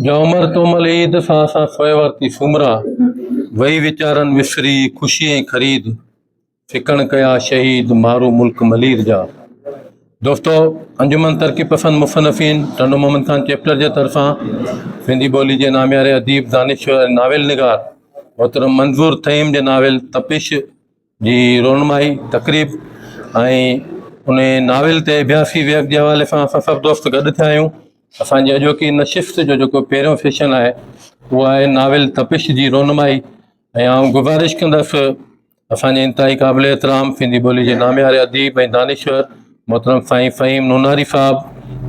جا عمر تو مل عيد سان اسان سوئي ورتي سومرا وئي ويچارن وسري خوشي ۽ خريد ڦڪڻ ڪيا شهيد مارو ملڪ ملير جا دوستو انجمن ترقي پسند مصنفين ٽنڊو محمد خان چيپٽر جي طرفان سنڌي ٻولي جي نامياري اديب دانشور ۽ ناول نگار محترم منظور ٿهيم جي ناول تپش جي رونمائي تقريب ۽ ان ناول تي اڀياسي ويهڪ جي حوالي سان اسان سڀ دوست گڏ ٿيا آهيون اسانجي اڄوڪي نشست جو جيڪو پهريون سيشن آهي اهو آهي ناول تپش جي رونمائي ۽ آئون گذارش ڪندس اسانجي انتهائي قابل احترام سنڌي ٻولي جي نامياري اديب ۽ دانشور محترم سائين فهيم نوناري صاحب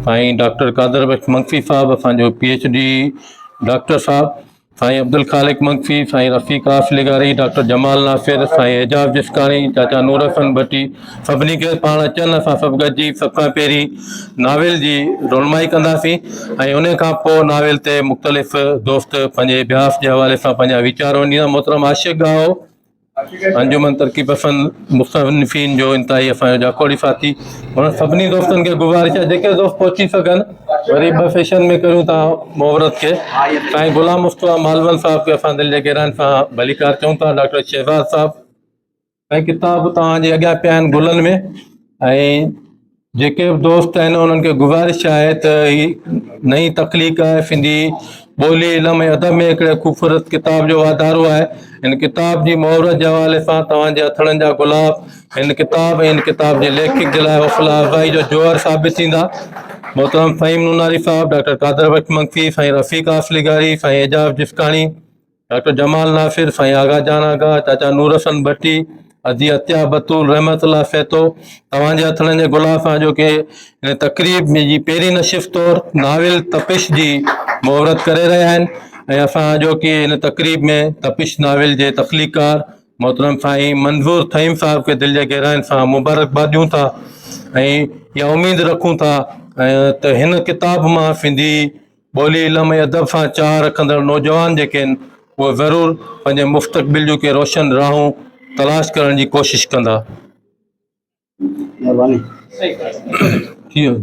سائين ڊاڪٽر قادر بخش منگسي صاحب اسانجو پي ايڇ ڊي ڊاڪٽر صاحب سائين عبدالخالق مگسي، سائين رفيق آس لغاري، ڊاڪٽر جمال ناصر، سائين اعجاز جسڪاڻي، چاچا نور حسن ڀٽي سڀني کي پاڻ اچن اسان سڀ گڏجي سڀ کان پهرين ناول جي رونمائي ڪنداسين ۽ ان کان پوء ناول تي مختلف دوست پنهنجي اڀياس جي حوالي سان پنهنجا ويچار ونڊيندا محترم عاشق ڳاهو انجمن ترقي پسند مصنفين جو انتهائي اسان جو جاکوڙي ساٿي انهن سڀني دوستن کي گذارش آهي جيڪي دوست پهچي سگهن وري ٻه سيشن ۾ ڪريون ٿا مهورت کي سائين غلام مصطفيٰ مالون صاحب کي اسان دل جي گهراين سان ڀليڪار چئون ٿا ڊاڪٽر شهزاد صاحب ۽ ڪتاب توهان جي اڳيان پيا آهن گلن ۾ ۽ جيڪي به دوست آهن انهن کي گذارش آهي ته هي نئين تخليق آهي سنڌي ٻولي علم ۽ ادب ۾ هڪڙي خوبصورت ڪتاب جو واڌارو آهي هن ڪتاب جي مهورت جي حوالي سان توهان جي هٿڙن جا گلاب هن ڪتاب ۽ هن ڪتاب جي ليکڪ جي لاء حوصلا افزائي جو جوهر ثابت ٿيندا محترم فهيم نوناري صاحب ڊاڪٽر قادر بخش مگسي سائين رفيق آسليگاري سائين اعجاز جسڪاڻي ڊاڪٽر جمال ناصر، سائين آغا جان آغا، چاچا نور حسن ڀٽي، ادي عطيه بتول، رحمت الله سهتو، توهان جي هٿڙن جي گلاب سان اڄوڪي هن تقريب ۾ جي پهرين نشست طور ناول تپش جي مهورت ڪري رهيا آهن ۽ اسان اڄوڪي هن تقريب ۾ تپش ناول جي تخليقڪار محترم سائين منظور ٿهيم صاحب کي دل جي گهراين سان مبارڪباد ڏيون ٿا ۽ اها اميد رکون ٿا ته هن ڪتاب مان سنڌي ٻولي، علم ۽ ادب سان چاهه رکندڙ نوجوان جيڪي آهن اهي ضرور پنهنجي مستقبل جون ڪي روشن راهون تلاش ڪرڻ جي ڪوشش ڪندا. مھرباني. ٿي ويو.